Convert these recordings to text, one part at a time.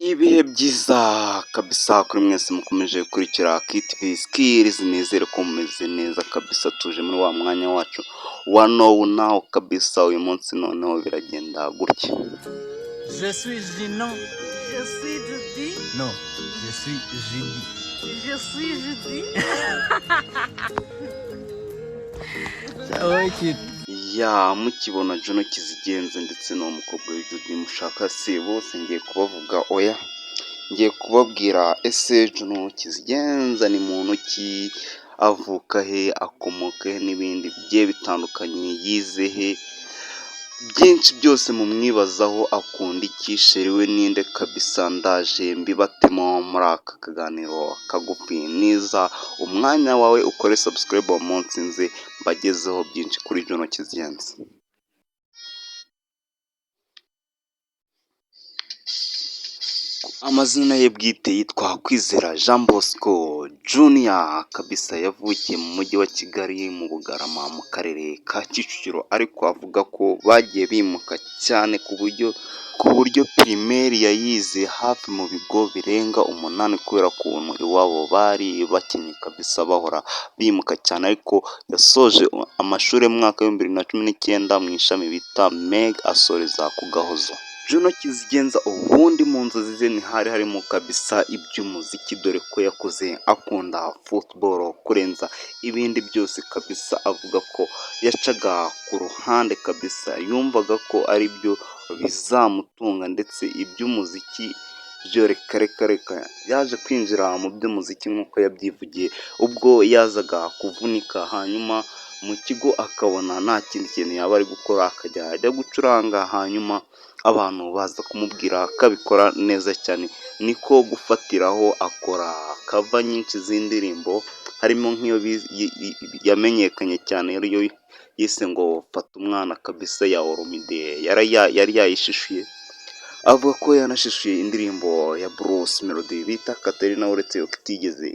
Ibihe byiza kabisa kuri mwese mukomeje gukurikira KTV Skills, nizere ko mumeze neza kabisa. Tuje muri wa mwanya wacu wa Know Now kabisa. Uyu munsi noneho biragenda gutya. Je suis Gino. Je suis Judy. Non, je suis Judy. Je suis Judy. Okay. Ya, mukibona Juno Kizigenza ndetse n'uwo mukobwa we Judy mushaka, si bose ngiye kubavuga, oya, ngiye kubabwira. Ese Juno Kizigenza ni muntu ki? Avuka he? Akomoka he? N'ibindi bigiye bitandukanye, yize he? Byinshi byose mumwibazaho. Akunda iki? Chéri we ninde? Kabisa ndaje mbibatemo muri aka kaganiro kagufi. Niza umwanya wawe ukore subscribe uwo munsi nze mbagezeho byinshi kuri Juno Kizigenza. Amazina ye bwite yitwa Kwizera Jean Bosco Junior kabisa. Yavukiye mu mujyi wa Kigali, mu Bugarama, mu karere ka Kicukiro, ariko avuga ko bagiye bimuka cyane ku buryo primaire yayize hafi mu bigo birenga 8, kubera ukuntu iwabo bari bakennye kabisa, bahora bimuka cyane. Ariko yasoje amashuri mu mwaka wa 2019 mu ishami bita MEG, asoreza ku Gahozo. Juno Kizigenza ubundi mu nzozi ze ntihari harimo kabisa iby'umuziki, dore ko yakuze akunda football kurenza ibindi byose kabisa. Avuga ko yacaga ku ruhande kabisa, yumvaga ko ari byo bizamutunga, ndetse iby'umuziki byo reka reka reka. Yaje kwinjira mu by'umuziki nk'uko yabyivugiye ubwo yazaga kuvunika, hanyuma mu kigo akabona nta kindi kintu yaba ari gukora, akajya ajya gucuranga, hanyuma abantu baza kumubwira ko abikora neza cyane, niko gufatiraho akora cover nyinshi z'indirimbo, harimo nk'iyo yamenyekanye cyane ariyo yise ngo "Fata umwana" kabisa ya Olomide, yari yayishishuye. Avuga ko yanashishuye indirimbo ya Bruce Melody bita Katerina, uretse ko itigeze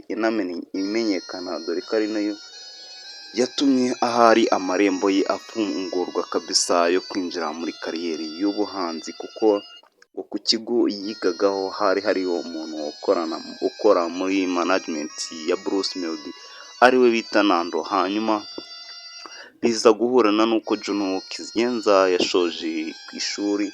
imenyekana, dore ko ari nayo yatumye ahari amarembo ye afungurwa kabisa yo kwinjira muri carrière y'ubuhanzi, kuko ngo ku kigo yigagaho hari hariho umuntu ukorana ukora muri management ya Bruce Melody, ariwe bita Nando. Hanyuma biza guhurana n'uko Juno Kizigenza yashoje ku ishuri,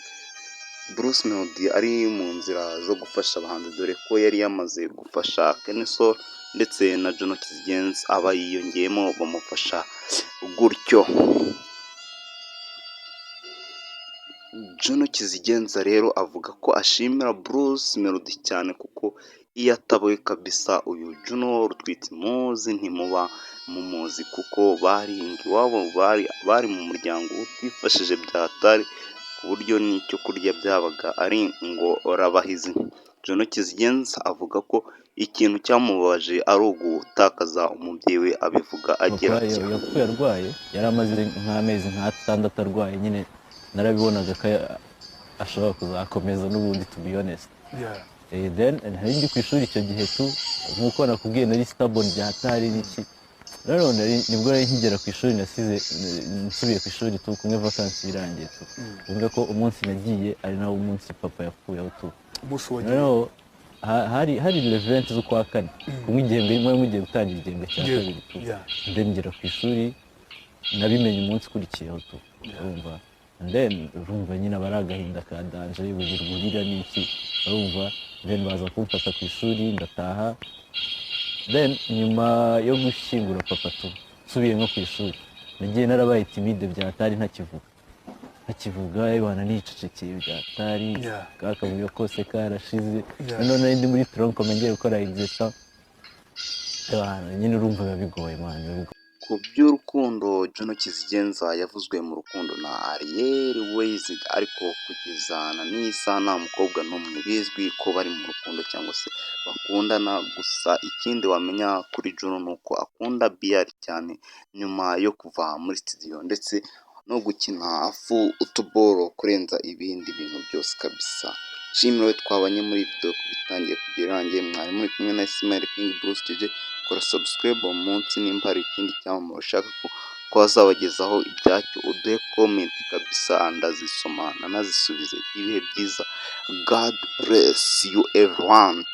Bruce Melody ari mu nzira zo gufasha abahanzi, dore ko yari yamaze gufasha Kenny Sol ndetse na Juno Kizigenza, aba yiyongeyemo bamufasha gutyo. Juno Kizigenza rero avuga ko ashimira Bruce Melody cyane, kuko iyo ataba we kabisa uyu Juno Rutwitsi muzi ntimuba mumuzi, kuko bari iwabo bari mu muryango utifashije bya hatari, ku buryo n'icyo kurya byabaga ari ingorabahizi. Juno Kizigenza avuga ko ikintu cyamubabaje ari ugutakaza umubyeyi we, abivuga agira Papa ati: yapfuye arwaye, yari amaze nk'amezi nk'6 arwaye nyine, narabibonaga ko ashobora kuzakomeza n'ubundi, to be honest. Then nari ndi ku ishuri icyo gihe tu, nk'uko nakubwiye nari stubborn bya hatari n'iki. Nanone nibwo nari nkigera ku ishuri, nasize nsubiye ku ishuri tu, kumwe vakansi irangiye tu. Wumve ko umunsi nagiye ari nawo munsi papa yapfuyeho tu. Umunsi wagiye? Noneho hari le 20 z'ukwa kane, kumwe igihembwe mwari mugiye gutangira igihembwe cya kabiri tu. Then ngera ku ishuri, nabimenye umunsi ukurikiyeho tu, urumva. And then urumva nyine aba ari agahinda ka danger, wirirwa urira n'iki, urumva. Then baza kumfata ku ishuri, ndataha. Then nyuma yo gushyingura papa tu, nsubiye nko ku ishuri, nagiye narabaye timide bya hatari, ntakivuga ntakivuga, ibana nicecekeye bya hatari, ka kavuyo kose karashize. Noneho nari ndi muri tronc commun, ngiye gukora exeta. Nyine urumva biba bigoye, man, biba bigoye. Ku by'urukundo, Juno Kizigenza yavuzwe mu rukundo na Ariel Wayz, ariko kugeza na n'iyi saha nta mukobwa n'umwe bizwi ko bari mu rukundo cyangwa se bakundana. Gusa ikindi wamenya kuri Juno ni uko akunda biyari cyane nyuma yo kuva muri studio, ndetse no gukina football kurenza ibindi bintu byose kabisa. Nshimire wowe twabanye muri video kuva itangiye kugera irangiye. Mwari muri kumwe na Ismail King Bruce JJ. Kora subscribe uwo munsi nimba hari ikindi cyamamare ushaka ko Twazabagezaho ibyacyo, uduhe comment kabisa, ndazisoma nanazisubize. Ibihe byiza, God bless you everyone.